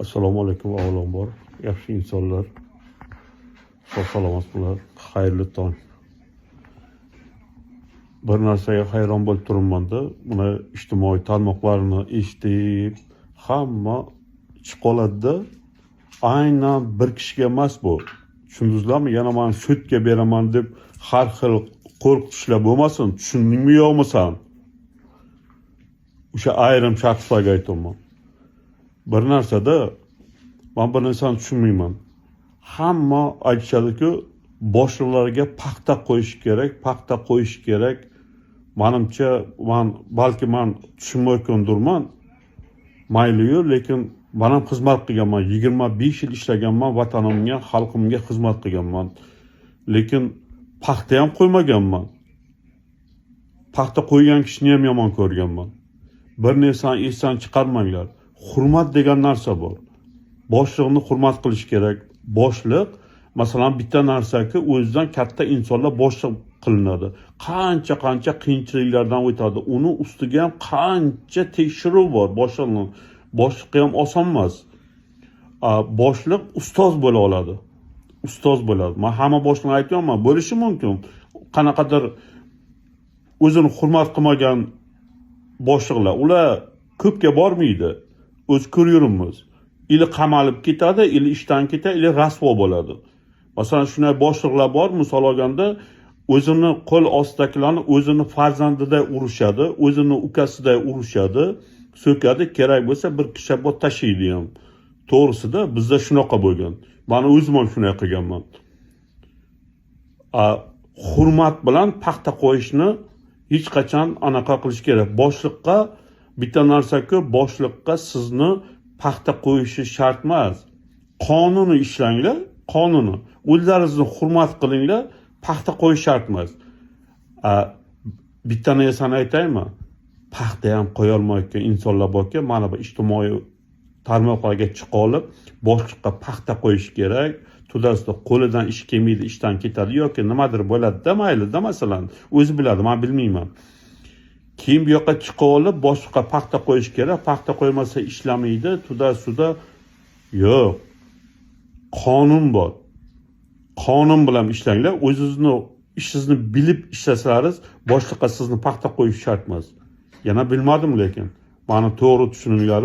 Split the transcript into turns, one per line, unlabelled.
Assalomu alaykum, avvalambor. Yaxshi insonlar. Sog' salomatlar. Xayrli tong. Bir narsaga hayron bo'lib turibman-da. Buni ijtimoiy tarmoqlarni eshitib, hamma chiqib qoladi-da. Aynan bir kishiga emas bu. Tushundingizlarmi? Yana man sudga beraman deb har xil qo'rqitishlar bo'lmasin. Tushundingmi, yo'qmi san? O'sha ayrim shaxslarga aytyapman. Bir narsada man bir narsani tushunmayman. Hamma aytishadiku, boshliqlarga paxta qo'yish kerak, paxta qo'yish kerak. Manimcha, man balki man tushunmayotgandirman. Mayliyu, lekin man ham xizmat qilganman. 25 yil ishlaganman, vatanimga, xalqimga xizmat qilganman. Lekin paxta ham qo'ymaganman. Paxta qo'ygan kishini ham yomon ko'rganman. Bir narsani esdan chiqarmanglar. Hurmat degan narsa bor. Boshliqni hurmat qilish kerak. Boshliq, masalan, bitta narsaki, o'zidan katta insonlar boshliq qilinadi. Qancha qancha qiyinchiliklardan o'tadi. Uni ustiga ham qancha tekshiruv bor boshliqni. Boshliqqa ham oson emas. Boshliq ustoz bo'la oladi. Ustoz bo'ladi. Man hamma boshliqni aytyapman, bo'lishi mumkin. Qanaqadir o'zini hurmat qilmagan boshliqlar, ular ko'pga bormaydi. O'zi ko'rib. Или qamalib ketadi, или ishdan ketadi, или rasvo bo'ladi. Masalan, shunday boshliqlar bor, misol olganda, o'zini qo'l ostidagilarni o'zini farzandiday urishadi, o'zini ukasiday urishadi, so'kadi, kerak bo'lsa bir kishabot tashiydi ham. To'g'risida bizda shunaqa bo'lgan. Mani o'zim ham shunday qilganman. Hurmat bilan paxta qo'yishni hech qachon anaqa qilish kerak. Boshliqqa bitta narsa-ku, boshliqqa sizni paxta qo'yishi shart emas. Qonuni ishlanglar, qonuni. O'zlaringizni hurmat qilinglar, paxta qo'yish shart emas. Bitta narsani aytaymi? Paxta ham qo'yolmayotgan insonlar borki, mana bu ijtimoiy tarmoqlarga chiqib olib, boshliqqa paxta qo'yish kerak, туда-сюда, qo'lidan ish kelmaydi, ishdan ketadi yoki nimadir bo'ladi-da, mayli-da, masalan, o'zi biladi, man bilmayman. Keyin bu yoqqa chiqib olib, boshliqqa paxta qo'yish kerak, paxta qo'ymasa ishlamaydi, туда-сюда. Yo'q. Qonun bor. Qonun bilan ishlanglar, o'zingizni ishingizni bilib ishlasangiz, boshliqqa sizni paxta qo'yish shart emas. Yana bilmadim lekin. Mani to'g'ri tushuninglar.